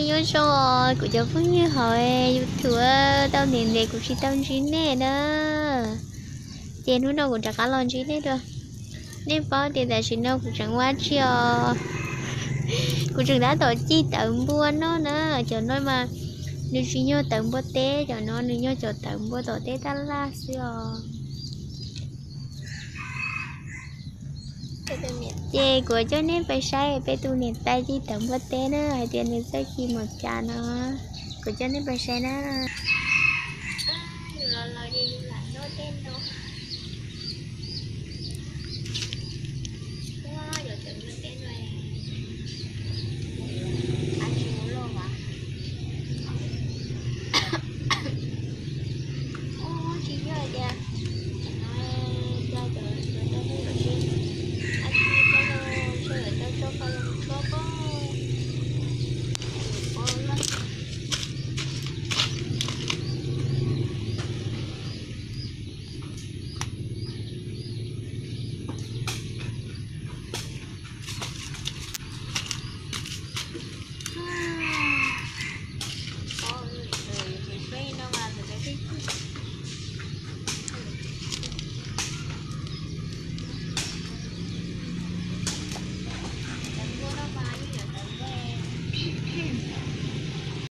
Nyob zoo os kuv cov phooj ywg hauv YouTube, tau ntev ntev kuv tsis tau ntsib nej na, ces hnub no kuv rov qab los ntsib nej dua. Nej paub tias tam sim no kuv tseem ua dab tsi os? Kuv tseem tab tom cig tawv npua noj na. Cov no mas nws tsis yog tawv npua teb, cov no nws yog cov tawv npua tom teb tab laj xwb os. Ces kuv coj nej pais saib peb tus niam tais cig tawv npua teb na, hais tias nws txawj cig mus cas no. Kuv coj nej pais saib na.